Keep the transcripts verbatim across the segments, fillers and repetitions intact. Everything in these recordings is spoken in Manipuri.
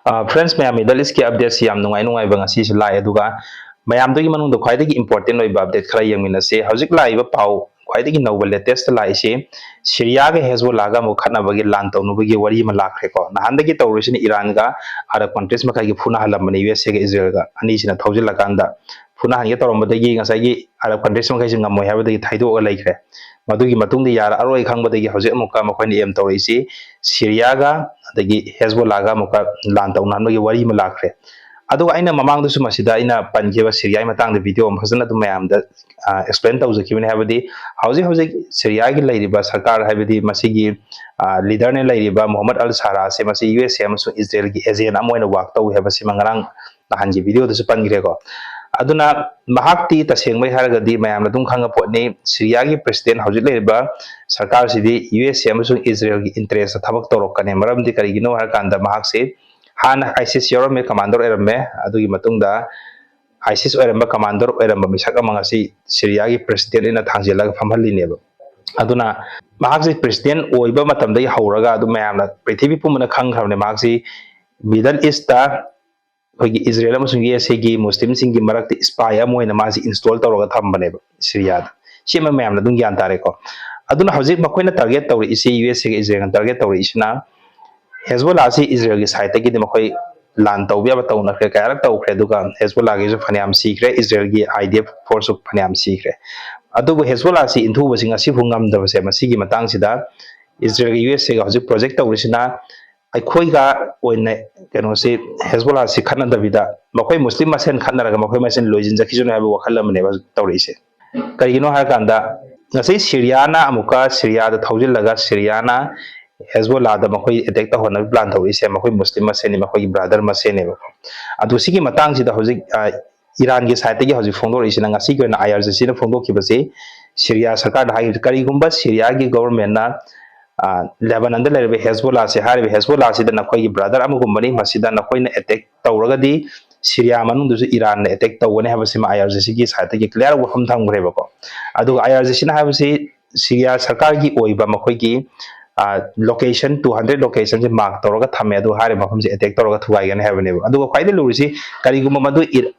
Friends ꯃꯌꯥꯝ, Middle East ꯀꯤ update ꯁꯤ ꯌꯥꯝ ꯅꯨꯡꯉꯥꯏ ꯅꯨꯡꯉꯥꯏꯕ ꯉꯁꯤꯁꯨ ꯂꯥꯛꯑꯦ꯫ ꯑꯗꯨꯒ ꯃꯌꯥꯝꯗꯨꯒꯤ ꯃꯅꯨꯡꯗ ꯈ꯭ꯋꯥꯏꯗꯒꯤ important ꯑꯣꯏꯕ update ꯈꯔ ꯌꯦꯡꯃꯤꯟꯅꯁꯦ꯫ ꯍꯧꯖꯤꯛ ꯂꯥꯛꯏꯕ ꯄꯥꯎ ꯈ꯭ꯋꯥꯏꯗꯒꯤ ꯅꯧꯕ latest ꯂꯥꯛꯏꯁꯤ ꯁꯤꯔꯤꯌꯥꯒ ꯍꯦꯖꯕꯣꯂꯥꯒ ꯑꯃꯨꯛ ꯈꯠꯅꯕꯒꯤ ꯂꯥꯟ ꯇꯧꯅꯕꯒꯤ ꯋꯥꯔꯤ ꯑꯃ ꯂꯥꯛꯈ꯭ꯔꯦꯀꯣ꯫ ꯅꯍꯥꯟꯗꯒꯤ ꯇꯧꯔꯤꯁꯤꯅ ꯏꯔꯥꯟꯒ ꯑꯔꯕ countries ꯃꯈꯩꯒꯤ ꯐꯨꯅꯍꯜꯂꯝꯕꯅꯤ, ꯌꯨ ꯑꯦꯁ ꯑꯦꯒ ꯏꯖꯔꯦꯜꯒ ꯑꯅꯤꯁꯤꯅ ꯊꯧꯖꯤꯜꯂꯀꯥꯟꯗ꯫ ꯐꯨꯅꯍꯟꯒꯦ ꯇꯧꯔꯝꯕꯗꯒꯤ ꯉꯁꯥꯏꯒꯤ ꯑꯔꯕ countries ꯃꯈꯩꯁꯤ ꯉꯝꯃꯣꯏ ꯍꯥꯏꯕꯗꯒꯤ ꯊꯩꯗꯣꯛꯑꯒ ꯂꯩꯈ꯭ꯔꯦ꯫ ꯃꯗꯨꯒꯤ ꯃꯇꯨꯡꯗ ꯌꯥꯔꯛꯑꯔꯣꯏ ꯈꯪꯕꯗꯒꯤ ꯍꯧꯖꯤꯛ ꯑꯃꯨꯛꯀ ꯃꯈꯣꯏꯅ aim ꯇꯧꯔꯛꯏꯁꯤ ꯁꯤꯔꯤꯌꯥꯒ ꯑꯗꯒꯤ ꯍꯦꯖꯕꯣꯂꯥꯒ ꯑꯃꯨꯛꯀ ꯂꯥꯟ ꯇꯧꯅꯍꯟꯕꯒꯤ ꯋꯥꯔꯤ ꯑꯃ ꯂꯥꯛꯈ꯭ꯔꯦ꯫ ꯑꯗꯨꯒ ꯑꯩꯅ ꯃꯃꯥꯡꯗꯁꯨ ꯃꯁꯤꯗ ꯑꯩꯅ ꯄꯟꯈꯤꯕ ꯁꯤꯔꯤꯌꯥꯒꯤ ꯃꯇꯥꯡꯗ video ꯑꯃ ꯐꯖꯅ ꯑꯗꯨꯝ ꯃꯌꯥꯝꯗ ꯑꯦꯛꯁꯄ꯭ꯂꯦꯟ ꯇꯧꯖꯈꯤꯕꯅꯤ꯫ ꯍꯥꯏꯕꯗꯤ ꯍꯧꯖꯤꯛ ꯍꯧꯖꯤꯛ ꯁꯤꯔꯤꯌꯥꯒꯤ ꯂꯩꯔꯤꯕ ꯁꯔꯀꯥꯔ, ꯍꯥꯏꯕꯗꯤ ꯃꯁꯤꯒꯤ ꯂꯤꯗꯔꯅ ꯂꯩꯔꯤꯕ ꯃꯣꯍꯝꯃꯗ ꯑꯜ ꯁꯥꯔꯥꯁꯦ, ꯃꯁꯤ ꯌꯨ ꯑꯦꯁ ꯑꯦ ꯑꯃꯁꯨꯡ ꯏꯖꯔꯦꯜꯒꯤ agent ꯑꯃ ꯑꯣꯏꯅ work ꯇꯧꯏ ꯍꯥꯏꯕꯁꯤꯃ ꯉꯔꯥꯡ ꯅꯍꯥꯟꯒꯤ videoꯗꯁꯨ ꯄꯟꯈ꯭ꯔꯦꯀꯣ꯫ ꯑꯗꯨꯅ ꯃꯍꯥꯛꯇꯤ ꯇꯁꯦꯡꯕꯩ ꯍꯥꯏꯔꯒꯗꯤ ꯃꯌꯥꯝꯅ ꯑꯗꯨꯝ ꯈꯪꯉ ꯄꯣꯠꯅꯤ, ꯁꯤꯔꯤꯌꯥꯒꯤ president ꯍꯧꯖꯤꯛ ꯂꯩꯔꯤꯕ ꯁꯔꯀꯥꯔꯁꯤꯗꯤ ꯌꯨ ꯑꯦꯁ ꯑꯦ ꯑꯃꯁꯨꯡ ꯏꯖꯔꯦꯜꯒꯤ interest ꯊꯕꯛ ꯇꯧꯔꯛꯀꯅꯤ꯫ ꯃꯔꯝꯗꯤ ꯀꯔꯤꯒꯤꯅꯣ ꯍꯥꯏꯔꯀꯥꯟꯗ ꯃꯍꯥꯛꯁꯤ ꯍꯥꯟꯅ ꯑꯥꯏꯁꯤꯁ ꯌꯥꯎꯔꯝꯃꯦ, commander ꯑꯣꯏꯔꯝꯃꯦ꯫ ꯑꯗꯨꯒꯤ ꯃꯇꯨꯡꯗ ꯑꯥꯏꯁꯤꯁ ꯑꯣꯏꯔꯝꯕ commander ꯑꯣꯏꯔꯝꯕ ꯃꯤꯁꯛ ꯑꯃ ꯉꯁꯤ ꯁꯤꯔꯤꯌꯥꯒꯤ president ꯑꯣꯏꯅ ꯊꯥꯡꯖꯤꯜꯂꯒ ꯐꯝꯍꯜꯂꯤꯅꯦꯕ꯫ ꯑꯗꯨꯅ ꯃꯍꯥꯛꯁꯤ president ꯑꯣꯏꯕ ꯃꯇꯝꯗꯒꯤ ꯍꯧꯔꯒ ꯑꯗꯨꯝ ꯃꯌꯥꯝꯅ, ꯄ꯭ꯔꯤꯊꯤꯕꯤ ꯄꯨꯝꯕꯅ ꯈꯪꯈ꯭ꯔꯕꯅꯦ, ꯃꯍꯥꯛꯁꯤ Middle East ꯑꯩꯈꯣꯏꯒꯤ ꯏꯖꯔꯦꯜ ꯑꯃꯁꯨꯡ ꯌꯨ ꯑꯦꯁ ꯑꯦꯒꯤ ꯃꯨꯁꯂꯤꯝꯁꯤꯡꯒꯤ ꯃꯔꯛꯇ spy ꯑꯃ ꯑꯣꯏꯅ ꯃꯥꯁꯤ install ꯇꯧꯔꯒ ꯊꯝꯕꯅꯦꯕ ꯁꯤꯔꯤꯌꯥꯗ꯫ ꯁꯤꯃ ꯃꯌꯥꯝꯅ ꯑꯗꯨꯝ ꯒ꯭ꯌꯥꯟ ꯇꯥꯔꯦꯀꯣ꯫ ꯑꯗꯨꯅ ꯍꯧꯖꯤꯛ ꯃꯈꯣꯏꯅ target ꯇꯧꯔꯛꯏꯁꯤ, ꯌꯨ ꯑꯦꯁ ꯑꯦꯒ ꯏꯖꯔꯦꯜꯅ target ꯇꯧꯔꯛꯏꯁꯤꯅ ꯍꯦꯖꯕꯣꯂꯥꯁꯤ ꯏꯖꯔꯦꯜꯒꯤ sideꯇꯒꯤꯗꯤ ꯃꯈꯣꯏ ꯂꯥꯟ ꯇꯧꯕ ꯌꯥꯕ ꯇꯧꯅꯈ꯭ꯔꯦ, ꯀꯌꯥꯔꯛ ꯇꯧꯈ꯭ꯔꯦ꯫ ꯑꯗꯨꯒ ꯍꯦꯖꯕꯣꯂꯥꯒꯤꯁꯨ ꯐꯅꯌꯥꯝ ꯁꯤꯈ꯭ꯔꯦ, ꯏꯖꯔꯦꯜꯒꯤ ꯑꯥꯏ ꯗꯤ ꯑꯦꯐ forceꯁꯨ ꯐꯅꯌꯥꯝ ꯁꯤꯈ꯭ꯔꯦ꯫ ꯑꯗꯨꯕꯨ ꯍꯦꯖꯕꯣꯂꯥꯁꯤ ꯏꯟꯊꯨꯕꯁꯤ ꯉꯁꯤꯐꯥꯎ ꯉꯝꯗꯕꯁꯦ, ꯃꯁꯤꯒꯤ ꯃꯇꯥꯡꯁꯤꯗ ꯏꯖꯔꯦꯜꯒ ꯌꯨ ꯑꯦꯁ ꯑꯦꯒ ꯍꯧꯖꯤꯛ project ꯇꯧꯔꯤꯁꯤꯅ ꯑꯩꯈꯣꯏꯒ ꯑꯣꯏꯅ ꯀꯩꯅꯣꯁꯤ, ꯍꯦꯖꯕꯣꯂꯥꯁꯤ ꯈꯠꯅꯗꯕꯤꯗ ꯃꯈꯣꯏ ꯃꯨꯁꯂꯤꯝ ꯃꯁꯦꯟ ꯈꯠꯅꯔꯒ ꯃꯈꯣꯏ ꯃꯁꯦꯟ ꯂꯣꯏꯁꯤꯟꯖꯈꯤꯁꯅꯨ ꯍꯥꯏꯕ ꯋꯥꯈꯜ ꯑꯃꯅꯦꯕ ꯇꯧꯔꯛꯏꯁꯦ꯫ ꯀꯔꯤꯒꯤꯅꯣ ꯍꯥꯏꯔꯀꯥꯟꯗ ꯉꯁꯤ ꯁꯤꯔꯤꯌꯥꯅ ꯑꯃꯨꯛꯀ ꯁꯤꯔꯤꯌꯥꯗ ꯊꯧꯖꯤꯜꯂꯒ ꯁꯤꯔꯤꯌꯥꯅ ꯍꯦꯖꯕꯣꯂꯥꯗ ꯃꯈꯣꯏ attack ꯇꯧꯍꯟꯅꯕ plan ꯇꯧꯔꯛꯏꯁꯦ ꯃꯈꯣꯏ ꯃꯨꯁꯂꯤꯝ ꯃꯁꯦꯟꯅꯤ, ꯃꯈꯣꯏꯒꯤ brother ꯃꯁꯦꯟꯅꯦꯕꯀꯣ꯫ ꯑꯗꯨ ꯁꯤꯒꯤ ꯃꯇꯥꯡꯁꯤꯗ ꯍꯧꯖꯤꯛ, ꯑ, ꯏꯔꯥꯟꯒꯤ sideꯇꯒꯤ ꯍꯧꯖꯤꯛ ꯐꯣꯡꯗꯣꯔꯛꯏꯁꯤꯅ, ꯉꯁꯤꯒꯤ ꯑꯣꯏꯅ ꯑꯥꯏ ꯑꯥꯔ ꯖꯤ ꯁꯤꯅ ꯐꯣꯡꯗꯣꯛꯈꯤꯕꯁꯤ ꯁꯤꯔꯤꯌꯥ ꯁꯔꯀꯥꯔꯗ ꯍꯥꯏꯈꯤꯕꯁꯤ, ꯀꯔꯤꯒꯨꯝꯕ ꯁꯤꯔꯤꯌꯥꯒꯤ governmentꯅ, ꯑ, ꯂꯦꯕꯅꯟꯗ ꯂꯩꯔꯤꯕ ꯍꯦꯖꯕꯣꯂꯥꯁꯦ, ꯍꯥꯏꯔꯤꯕ ꯍꯦꯖꯕꯣꯂꯥꯁꯤꯗ ꯅꯈꯣꯏꯒꯤ brother ꯑꯃꯒꯨꯝꯕꯅꯤ, ꯃꯁꯤꯗ ꯅꯈꯣꯏꯅ attack ꯇꯧꯔꯒꯗꯤ ꯁꯤꯔꯤꯌꯥ ꯃꯅꯨꯡꯗꯁꯨ ꯏꯔꯥꯟꯅ attack ꯇꯧꯒꯅꯤ ꯍꯥꯏꯕꯁꯤꯃ ꯑꯥꯏ ꯑꯥꯔ ꯖꯤ ꯁꯤꯒꯤ sideꯇꯒꯤ clear ꯑꯣꯏꯕ ꯋꯥꯐꯝ ꯊꯝꯈ꯭ꯔꯦꯕꯀꯣ꯫ ꯑꯗꯨꯒ ꯑꯥꯏ ꯑꯥꯔ ꯖꯤ ꯁꯤꯅ ꯍꯥꯏꯕꯁꯤ ꯁꯤꯔꯤꯌꯥ ꯁꯔꯀꯥꯔꯒꯤ ꯑꯣꯏꯕ ꯃꯈꯣꯏꯒꯤ ꯂꯣꯀꯦꯁꯟ ꯇꯨ ꯍꯟꯗ꯭ꯔꯦꯠ ꯂꯣꯀꯦꯁꯟꯁꯦ ꯃꯥꯔꯛ ꯇꯧꯔꯒ ꯊꯝꯃꯦ, ꯑꯗꯨ ꯍꯥꯏꯔꯤꯕ ꯃꯐꯝꯁꯦ ꯑꯦꯇꯦꯛ ꯇꯧꯔꯒ ꯊꯨꯒꯥꯏꯒꯅꯤ ꯍꯥꯏꯕꯅꯦꯕ꯫ ꯑꯗꯨꯒ ꯈ꯭ꯋꯥꯏꯗꯒꯤ ꯂꯨꯔꯤꯁꯤ, ꯀꯔꯤꯒꯨꯝꯕ ꯃꯗꯨ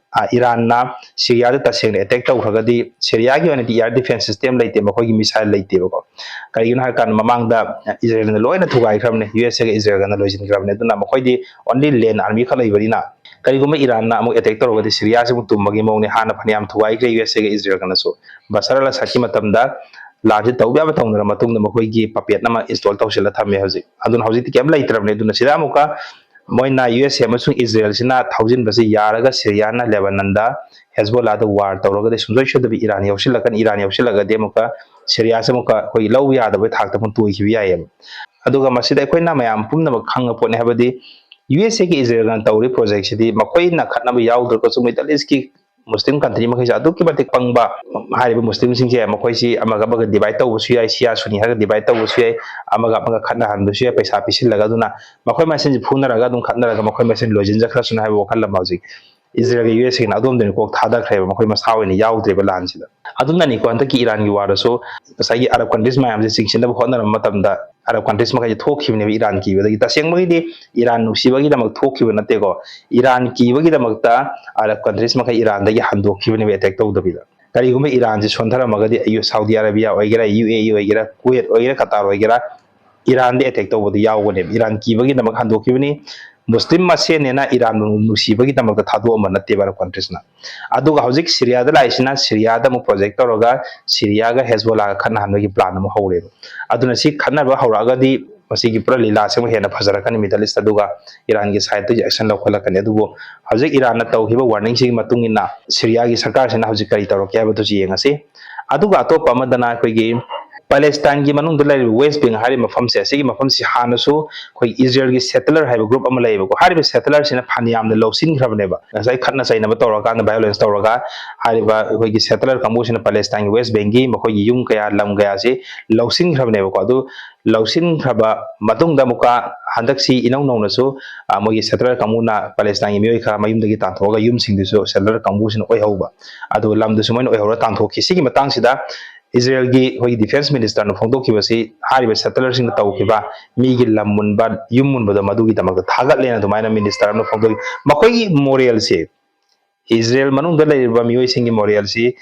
ꯏꯔꯥꯟꯅ ꯁꯤꯔꯤꯌꯥꯗ ꯇꯁꯦꯡꯅ ꯑꯦꯇꯦꯛ ꯇꯧꯈ꯭ꯔꯒꯗꯤ, ꯁꯤꯔꯤꯌꯥꯒꯤ ꯑꯣꯏꯅꯗꯤ ꯏꯌꯥꯔ ꯗꯤꯐꯦꯟꯁ ꯁꯤꯁꯇꯦꯝ ꯂꯩꯇꯦ, ꯃꯈꯣꯏꯒꯤ ꯃꯤꯁꯥꯏꯜ ꯂꯩꯇꯦꯕꯀꯣ꯫ ꯀꯔꯤꯒꯤꯅꯣ ꯍꯥꯏꯔꯀꯥꯟꯗ, ꯃꯃꯥꯡꯗ ꯏꯖꯔꯦꯜꯅ ꯂꯣꯏꯅ ꯊꯨꯒꯥꯏꯈ꯭ꯔꯕꯅꯦ, ꯌꯨ ꯑꯦꯁ ꯑꯦꯒ ꯏꯖꯔꯦꯜꯒꯅ ꯂꯣꯏꯁꯤꯟꯈ꯭ꯔꯕꯅꯦ꯫ ꯑꯗꯨꯅ ꯃꯈꯣꯏꯗꯤ ꯑꯣꯟꯂꯤ ꯂꯦꯟ ꯑꯥꯔꯃꯤ ꯈꯛ ꯂꯩꯕꯅꯤꯅ, ꯀꯔꯤꯒꯨꯝꯕ ꯏꯔꯥꯟꯅ ꯑꯃꯨꯛ ꯑꯦꯇꯦꯛ ꯇꯧꯔꯒꯗꯤ, ꯁꯤꯔꯤꯌꯥꯁꯤꯕꯨ ꯇꯨꯝꯕꯒꯤ ꯃꯑꯣꯡꯅꯤ꯫ ꯍꯥꯟꯅ ꯐꯅꯌꯥꯝ ꯊꯨꯒꯥꯏꯈ꯭ꯔꯦ ꯌꯨ ꯑꯦꯁ ꯑꯦꯒ ꯏꯖꯔꯦꯜꯒꯅꯁꯨ꯫ ꯕꯁꯥꯔ ꯑꯜ ꯑꯁꯥꯗꯀꯤ ꯃꯇꯝꯗ ꯂꯥꯟꯁꯤ ꯇꯧꯕ ꯌꯥꯕ ꯇꯧꯅꯔ ꯃꯇꯨꯡꯗ, ꯃꯈꯣꯏꯒꯤ ꯄꯄꯦꯠ ꯑꯃ ꯏꯟꯁꯇꯣꯜ ꯇꯧꯁꯤꯜꯂ ꯊꯝꯃꯦ ꯍꯧꯖꯤꯛ꯫ ꯑꯗꯨꯅ ꯍꯧꯖꯤꯛꯇꯤ ꯀꯩꯝ ꯂꯩꯇ꯭ꯔꯕꯅꯦ꯫ ꯑꯗꯨꯅ ꯁꯤꯗ ꯑꯃꯨꯛꯀ ꯃꯣꯏꯅ, ꯌꯨ ꯑꯦꯁ ꯑꯦ ꯑꯃꯁꯨꯡ ꯏꯖꯔꯦꯜꯁꯤꯅ ꯊꯧꯖꯤꯟꯕꯁꯤ ꯌꯥꯔꯒ, ꯁꯤꯔꯤꯌꯥꯅ ꯂꯦꯕꯅꯟꯗ ꯍꯦꯖꯕꯣꯂꯥꯗ ꯋꯥꯔ ꯇꯧꯔꯒꯗꯤ, ꯁꯨꯡꯁꯣꯏ ꯁꯣꯏꯗꯕꯤ ꯏꯔꯥꯟ ꯌꯥꯎꯁꯤꯜꯂꯛꯀꯅꯤ꯫ ꯏꯔꯥꯟ ꯌꯥꯎꯁꯤꯜꯂꯛꯑꯒꯗꯤ ꯑꯃꯨꯛꯀ ꯁꯤꯔꯤꯌꯥꯁꯦ ꯑꯃꯨꯛꯀ ꯑꯩꯈꯣꯏ ꯂꯧꯕ ꯌꯥꯗꯕꯒꯤ ꯊꯥꯛꯇ ꯑꯃꯨꯛ ꯇꯣꯏꯈꯤꯕ ꯌꯥꯏꯌꯦꯕ꯫ ꯑꯗꯨꯒ ꯃꯁꯤꯗ ꯑꯩꯈꯣꯏꯅ ꯃꯌꯥꯝ ꯄꯨꯝꯅꯃꯛ ꯈꯪꯉ ꯄꯣꯠꯅꯤ, ꯍꯥꯏꯕꯗꯤ ꯌꯨ ꯑꯦꯁ ꯑꯦꯒ ꯏꯖꯔꯦꯜꯒꯅ ꯇꯧꯔꯤꯕ ꯄ꯭ꯔꯣꯖꯦꯛꯁꯤꯗꯤ, ꯃꯈꯣꯏꯅ ꯈꯠꯅꯕ ꯌꯥꯎꯗ꯭ꯔꯒꯁꯨ, ꯃꯤꯗꯜ ꯏꯁꯀꯤ ꯃꯨꯁꯂꯤꯝ ꯀꯟꯇ꯭ꯔꯤ ꯃꯈꯩꯁꯦ ꯑꯗꯨꯛꯀꯤ ꯃꯇꯤꯛ ꯄꯪꯕ꯫ ꯍꯥꯏꯔꯤꯕ ꯃꯨꯁꯂꯤꯝꯁꯤꯡꯁꯦ, ꯃꯈꯣꯏꯁꯤ ꯑꯃꯒ ꯑꯃꯒ ꯗꯤꯚꯥꯏꯠ ꯇꯧꯕꯁꯨ ꯌꯥꯏ, ꯁꯤꯌꯥ ꯁꯨꯅꯤ ꯍꯥꯏꯔꯒ ꯗꯤꯚꯥꯏꯠ ꯇꯧꯕꯁꯨ ꯌꯥꯏ, ꯑꯃꯒ ꯑꯃꯒ ꯈꯠꯅꯍꯟꯕꯁꯨ ꯌꯥꯏ, ꯄꯩꯁꯥ ꯄꯤꯁꯤꯜꯂꯒ꯫ ꯑꯗꯨꯅ ꯃꯈꯣꯏ ꯃꯁꯦꯟꯁꯤ ꯐꯨꯅꯔꯒ ꯑꯗꯨꯝ ꯈꯠꯅꯔꯒ ꯃꯈꯣꯏ ꯃꯁꯦꯟ ꯂꯣꯏꯁꯤꯟꯖꯈ꯭ꯔꯁꯅꯨ ꯍꯥꯏꯕ ꯋꯥꯈꯜ ꯑꯃ ꯍꯧꯖꯤꯛ ꯏꯖꯔꯦꯜꯒ ꯌꯨ ꯑꯦꯁ ꯑꯦꯅ ꯑꯗꯣꯝꯗ ꯑꯣꯏꯅ ꯀꯣꯛ ꯊꯥꯗꯈ꯭ꯔꯦꯕ, ꯃꯈꯣꯏ ꯃꯁꯥ ꯑꯣꯏꯅ ꯌꯥꯎꯗ꯭ꯔꯦꯕ ꯂꯥꯟꯁꯤꯗ꯫ ꯑꯗꯨꯅꯅꯤꯀꯣ, ꯍꯟꯗꯛꯀꯤ ꯏꯔꯥꯟꯒꯤ ꯋꯥꯔꯗꯁꯨ ꯉꯁꯥꯏꯒꯤ ꯑꯔꯕ ꯀꯟꯇ꯭ꯔꯤꯁ ꯃꯌꯥꯝꯁꯦ ꯆꯤꯡꯁꯤꯟꯅꯕ ꯍꯣꯠꯅꯔꯕ ꯃꯇꯝꯗ, ꯑꯔꯕ ꯀꯟꯇ꯭ꯔꯤꯁ ꯃꯈꯩꯁꯦ ꯊꯣꯛꯈꯤꯕꯅꯦꯕ ꯏꯔꯥꯟ ꯀꯤꯕꯗꯒꯤ꯫ ꯇꯁꯦꯡꯕꯒꯤꯗꯤ ꯏꯔꯥꯟ ꯅꯨꯡꯁꯤꯕꯒꯤꯗꯃꯛ ꯊꯣꯛꯈꯤꯕ ꯅꯠꯇꯦꯀꯣ꯫ ꯏꯔꯥꯟ ꯀꯤꯕꯒꯤꯗꯃꯛꯇ ꯑꯔꯕ ꯀꯟꯇ꯭ꯔꯤꯁ ꯃꯈꯩ ꯏꯔꯥꯟꯗꯒꯤ ꯍꯟꯗꯣꯛꯈꯤꯕꯅꯦꯕ, ꯑꯦꯇꯦꯛ ꯇꯧꯗꯕꯤꯗ꯫ ꯀꯔꯤꯒꯨꯝꯕ ꯏꯔꯥꯟꯁꯦ ꯁꯣꯟꯊꯔꯝꯃꯒꯗꯤ, ꯑꯩ ꯁꯥꯎꯗꯤ ꯑꯔꯥꯕꯤꯌꯥ ꯑꯣꯏꯒꯦꯔꯥ, ꯌꯨ ꯑꯦ ꯏ ꯑꯣꯏꯒꯦꯔꯥ, ꯀꯨꯋꯦꯠ ꯑꯣꯏꯒꯦꯔꯥ, ꯀꯇꯥꯔ ꯑꯣꯏꯒꯦꯔꯥ, ꯏꯔꯥꯟꯗ ꯑꯦꯇꯦꯛ ꯇꯧꯕꯗ ꯌꯥꯎꯒꯅꯦꯕ꯫ ꯏꯔꯥꯟ ꯀꯤꯕꯒꯤꯗꯃꯛ ꯍꯟꯗꯣꯛꯈꯤꯕꯅꯤ꯫ ꯃꯨꯁꯂꯤꯝ ꯃꯁꯦꯟꯅꯦꯅ ꯏꯔꯥꯟꯕꯨ ꯅꯨꯡꯁꯤꯕꯒꯤꯗꯃꯛꯇ ꯊꯥꯗꯣꯛꯑꯝꯕ ꯅꯠꯇꯦꯕ ꯑꯔꯕ ꯀꯟꯇ꯭ꯔꯤꯁꯅ꯫ ꯑꯗꯨꯒ ꯍꯧꯖꯤꯛ ꯁꯤꯔꯤꯌꯥꯗ ꯂꯥꯛꯏꯁꯤꯅ, ꯁꯤꯔꯤꯌꯥꯗ ꯑꯃꯨꯛ ꯄ꯭ꯔꯣꯖꯦꯛ ꯇꯧꯔꯒ ꯁꯤꯔꯤꯌꯥꯒ ꯍꯦꯖꯕꯣꯂꯥꯒ ꯈꯠꯅꯍꯟꯕꯒꯤ ꯄ꯭ꯂꯥꯟ ꯑꯃ ꯍꯧꯔꯦꯕ꯫ ꯑꯗꯨꯅ ꯁꯤ ꯈꯠꯅꯕ ꯍꯧꯔꯛꯑꯒꯗꯤ, ꯃꯁꯤꯒꯤ ꯄꯨꯔꯥ ꯂꯤꯂꯥꯁꯤ ꯑꯃꯨꯛ ꯍꯦꯟꯅ ꯐꯖꯔꯛꯀꯅꯤ ꯃꯤꯗꯜ ꯏꯁꯇ꯫ ꯑꯗꯨꯒ ꯏꯔꯥꯟꯒꯤ ꯁꯥꯏꯠꯇꯒꯤ ꯑꯦꯛꯁꯟ ꯂꯧꯈꯠꯂꯛꯀꯅꯤ꯫ ꯑꯗꯨꯕꯨ ꯍꯧꯖꯤꯛ ꯏꯔꯥꯟꯅ ꯇꯧꯈꯤꯕ ꯋꯥꯔꯅꯤꯡꯁꯤꯒꯤ ꯃꯇꯨꯡ ꯏꯟꯅ ꯁꯤꯔꯤꯌꯥꯒꯤ ꯁꯔꯀꯥꯔꯁꯤꯅ ꯍꯧꯖꯤꯛ ꯀꯔꯤ ꯇꯧꯔꯛꯀꯦ ꯍꯥꯏꯕꯗꯨꯁꯨ ꯌꯦꯡꯉꯁꯤ꯫ ꯑꯗꯨꯒ ꯑꯇꯣꯞꯄ ꯑꯃꯗꯅ ꯑꯩꯈꯣꯏꯒꯤ ꯄꯦꯂꯦꯁꯇꯥꯏꯟꯒꯤ ꯃꯅꯨꯡꯗ ꯂꯩꯔꯤꯕ ꯋꯦꯁ ꯕꯦꯡ ꯍꯥꯏꯔꯤꯕ ꯃꯐꯝꯁꯦ, ꯑꯁꯤꯒꯤ ꯃꯐꯝꯁꯤ ꯍꯥꯟꯅꯁꯨ ꯑꯩꯈꯣꯏ ꯏꯖꯔꯦꯜꯒꯤ ꯁꯦꯇꯂꯔ ꯍꯥꯏꯕ ꯒ꯭ꯔꯨꯞ ꯑꯃ ꯂꯩꯌꯦꯕꯀꯣ꯫ ꯍꯥꯏꯔꯤꯕ ꯁꯦꯇꯂꯔꯁꯤꯅ ꯐꯅꯌꯥꯝꯅ ꯂꯧꯁꯤꯟꯈ꯭ꯔꯕꯅꯦꯕ꯫ ꯉꯁꯥꯏ ꯈꯠꯅ ꯆꯩꯅꯕ ꯇꯧꯔꯀꯥꯟꯗ, ꯚꯥꯏꯑꯣꯂꯦꯟꯁ ꯇꯧꯔꯒ, ꯍꯥꯏꯔꯤꯕ ꯑꯩꯈꯣꯏꯒꯤ ꯁꯦꯇꯂꯔ ꯀꯥꯡꯕꯨꯁꯤꯅ ꯄꯦꯂꯦꯁꯇꯥꯏꯟꯒꯤ ꯋꯦꯁ ꯕꯦꯡꯒꯤ ꯃꯈꯣꯏꯒꯤ ꯌꯨꯝ ꯀꯌꯥ, ꯂꯝ ꯀꯌꯥꯁꯤ ꯂꯧꯁꯤꯟꯈ꯭ꯔꯕꯅꯦꯕꯀꯣ꯫ ꯑꯗꯨ ꯂꯧꯁꯤꯟꯈ꯭ꯔꯕ ꯃꯇꯨꯡꯗ ꯑꯃꯨꯛꯀ ꯍꯟꯗꯛꯁꯤ ꯏꯅꯧ ꯅꯧꯅꯁꯨ, ꯑ, ꯃꯣꯏꯒꯤ ꯁꯦꯇꯂꯔ ꯀꯥꯡꯕꯨꯅ ꯄꯦꯂꯦꯁꯇꯥꯏꯟꯒꯤ ꯃꯤꯑꯣꯏ ꯈꯔ ꯃꯌꯨꯝꯗꯒꯤ ꯇꯥꯟꯊꯣꯛꯑꯒ ꯌꯨꯝꯁꯤꯡꯗꯨꯁꯨ ꯁꯦꯇꯂꯔ ꯀꯥꯡꯕꯨꯁꯤꯅ ꯑꯣꯏꯍꯧꯕ, ꯑꯗꯨꯒ ꯂꯝꯗꯨꯁꯨ ꯃꯣꯏꯅ ꯑꯣꯏꯍꯧꯔ ꯇꯥꯟꯊꯣꯛꯈꯤ꯫ ꯁꯤꯒꯤ ꯃꯇꯥꯡꯁꯤꯗ ꯏꯖꯔꯦꯜꯒꯤ ꯑꯩꯈꯣꯏꯒꯤ ꯗꯤꯐꯦꯟꯁ ꯃꯤꯅꯤꯁꯇꯔꯅ ꯐꯣꯡꯗꯣꯛꯈꯤꯕꯁꯤ ꯍꯥꯏꯔꯤꯕ ꯁꯦꯇꯂꯔꯁꯤꯡꯅ ꯇꯧꯈꯤꯕ ꯃꯤꯒꯤ ꯂꯝ ꯃꯨꯟꯕ, ꯌꯨꯝ ꯃꯨꯟꯕꯗꯣ ꯃꯗꯨꯒꯤꯗꯃꯛꯇ ꯊꯥꯒꯠꯂꯦꯅ ꯑꯗꯨꯃꯥꯏꯅ ꯃꯤꯅꯤꯁꯇꯔ ꯑꯃꯅ ꯐꯣꯡꯗꯣꯛꯏ꯫ ꯃꯈꯣꯏꯒꯤ ꯃꯣꯔꯦꯜꯁꯦ, ꯏꯖꯔꯦꯜ ꯃꯅꯨꯡꯗ ꯂꯩꯔꯤꯕ ꯃꯤꯑꯣꯏꯁꯤꯡꯒꯤ ꯃꯣꯔꯦꯜꯁꯤ,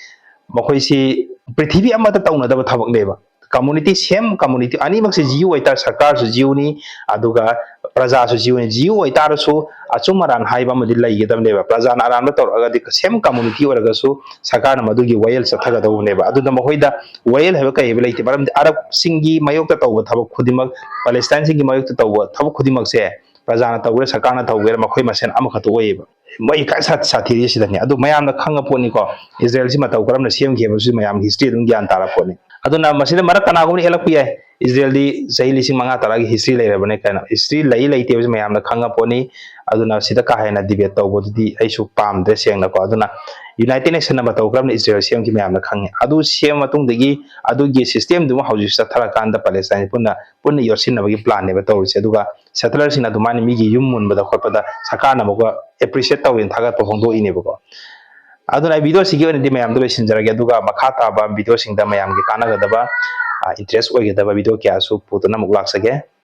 ꯃꯈꯣꯏꯁꯤ ꯄ꯭ꯔꯤꯊꯤꯕꯤ ꯑꯃꯠꯇ ꯇꯧꯅꯗꯕ ꯊꯕꯛꯅꯦꯕ꯫ ꯀꯝꯃꯨꯅꯤꯇꯤ, ꯁꯦꯝ ꯀꯝꯃꯨꯅꯤꯇꯤ ꯑꯅꯤꯃꯛꯁꯦ ꯖꯤꯌꯨ ꯑꯣꯏꯇꯥꯔ, ꯁꯔꯀꯥꯔꯁꯨ ꯖꯤꯌꯨꯅꯤ, ꯑꯗꯨꯒ ꯄ꯭ꯔꯖꯥꯁꯨ ꯖꯤꯌꯨꯅꯤ꯫ ꯖꯤꯌꯨ ꯑꯣꯏꯇꯥꯔꯁꯨ ꯑꯆꯨꯝ ꯑꯔꯥꯟ ꯍꯥꯏꯕ ꯑꯃꯗꯤ ꯂꯩꯒꯗꯕꯅꯦꯕ꯫ ꯄ꯭ꯔꯖꯥꯅ ꯑꯔꯥꯟꯕ ꯇꯧꯔꯛꯑꯒꯗꯤ ꯁꯦꯝ ꯀꯝꯃꯨꯅꯤꯇꯤ ꯑꯣꯏꯔꯒꯁꯨ ꯁꯔꯀꯥꯔꯅ ꯃꯗꯨꯒꯤ ꯋꯥꯌꯦꯜ ꯆꯠꯊꯒꯗꯧꯕꯅꯦꯕ꯫ ꯑꯗꯨꯅ ꯃꯈꯣꯏꯗ ꯋꯥꯌꯦꯜ ꯍꯥꯏꯕ ꯀꯩ ꯍꯥꯏꯕ ꯂꯩꯇꯦ꯫ ꯃꯔꯝꯗꯤ ꯑꯔꯕꯁꯤꯡꯒꯤ ꯃꯥꯌꯣꯛꯇ ꯇꯧꯕ ꯊꯕꯛ ꯈꯨꯗꯤꯡꯃꯛ, ꯄꯦꯂꯦꯁꯇꯥꯏꯟꯁꯤꯡꯒꯤ ꯃꯥꯌꯣꯛꯇ ꯇꯧꯕ ꯊꯕꯛ ꯈꯨꯗꯤꯡꯃꯛꯁꯦ ꯄ꯭ꯔꯖꯥꯅ ꯇꯧꯒꯦꯔꯥ ꯁꯔꯀꯥꯔꯅ ꯇꯧꯒꯦꯔꯥ ꯃꯈꯣꯏ ꯃꯁꯦꯟ ꯑꯃꯈꯛꯇ ꯑꯣꯏꯌꯦꯕ꯫ ꯃꯣꯏ ꯈ꯭ꯋꯥꯏ ꯁꯥ-, ꯁꯥꯊꯤꯔꯤꯁꯤ ꯁꯤꯗꯅꯤ꯫ ꯑꯗꯨ ꯃꯌꯥꯝꯅ ꯈꯪꯉ ꯄꯣꯠꯅꯤꯀꯣ, ꯏꯖꯔꯦꯜꯁꯤ ꯃꯇꯧ ꯀꯔꯝꯅ ꯁꯦꯝꯈꯤ ꯍꯥꯏꯕꯁꯤ ꯃꯌꯥꯝꯒꯤ ꯍꯤꯁꯇ꯭ꯔꯤ ꯑꯗꯨꯝ ꯒ꯭ꯌꯥꯟ ꯇꯥꯔ ꯄꯣꯠꯅꯤ꯫ ꯑꯗꯨꯅ ꯃꯁꯤꯗ ꯃꯔꯛ ꯀꯅꯥꯒꯨꯝꯕꯅ ꯍꯦꯜꯂꯛꯄ ꯌꯥꯏ, ꯏꯖꯔꯦꯜꯗꯤ ꯆꯍꯤ ꯂꯤꯁꯤꯡ ꯃꯉꯥ ꯇꯔꯥꯒꯤ ꯍꯤꯁꯇ꯭ꯔꯤ ꯂꯩꯔꯕꯅꯦ ꯀꯥꯏꯅ꯫ ꯍꯤꯁꯇ꯭ꯔꯤ ꯂꯩ ꯂꯩꯇꯦ ꯍꯥꯏꯕꯁꯤ ꯃꯌꯥꯝꯅ ꯈꯪꯉ ꯄꯣꯠꯅꯤ꯫ ꯑꯗꯨꯅ ꯁꯤꯗ ꯀꯥ ꯍꯦꯟꯅ ꯗꯤꯕꯦꯠ ꯇꯧꯕꯗꯨꯗꯤ ꯑꯩꯁꯨ ꯄꯥꯝꯗ꯭ꯔꯦ ꯁꯦꯡꯅꯀꯣ꯫ ꯑꯗꯨꯅ ꯌꯨꯅꯥꯏꯇꯦꯠ ꯅꯦꯁꯟꯅ ꯃꯇꯧ ꯀꯔꯝꯅ ꯏꯖꯔꯦꯜ ꯁꯦꯝꯈꯤ ꯃꯌꯥꯝꯅ ꯈꯪꯉꯤ꯫ ꯑꯗꯨ ꯁꯦꯝꯃ ꯃꯇꯨꯡꯗꯒꯤ ꯑꯗꯨꯒꯤ ꯁꯤꯁꯇꯦꯝꯗꯨꯃ ꯍꯧꯖꯤꯛ ꯆꯠꯊꯔꯀꯥꯟꯗ ꯄꯦꯂꯦꯁꯇꯥꯏꯟ ꯄꯨꯟꯅ, ꯄꯨꯟꯅ ꯌꯣꯠꯁꯤꯟꯅꯕꯒꯤ ꯄ꯭ꯂꯥꯟꯅꯦꯕ ꯇꯧꯔꯤꯁꯦ꯫ ꯑꯗꯨꯒ ꯁꯦꯇꯂꯔꯁꯤꯡꯅ ꯑꯗꯨꯃꯥꯏꯅ ꯃꯤꯒꯤ ꯌꯨꯝ ꯃꯨꯟꯕꯗ ꯈꯣꯠꯄꯗ ꯁꯔꯀꯥꯔꯅ ꯑꯃꯨꯛꯀ ꯑꯦꯄ꯭ꯔꯤꯁꯤꯌꯦꯠ ꯇꯧꯋꯦꯅ ꯊꯥꯒꯠꯄ ꯐꯣꯡꯗꯣꯛꯏꯅꯦꯕꯀꯣ꯫ ꯑꯗꯨꯅ ꯑꯩ ꯚꯤꯗꯤꯑꯣꯁꯤꯒꯤ ꯑꯣꯏꯅꯗꯤ ꯃꯌꯥꯝꯗ ꯂꯣꯏꯁꯤꯟꯖꯔꯒꯦ, ꯑꯗꯨꯒ ꯃꯈꯥ ꯇꯥꯕ ꯚꯤꯗꯤꯑꯣꯁꯤꯡꯗ ꯃꯌꯥꯝꯒꯤ ꯀꯥꯟꯅꯒꯗꯕ, ꯏꯟꯇꯔꯦꯁ ꯑꯣꯏꯒꯗꯕ ꯚꯤꯗꯤꯑꯣ ꯀꯌꯥꯁꯨ ꯄꯨꯗꯨꯅ ꯑꯃꯨꯛ ꯂꯥꯛꯆꯒꯦ꯫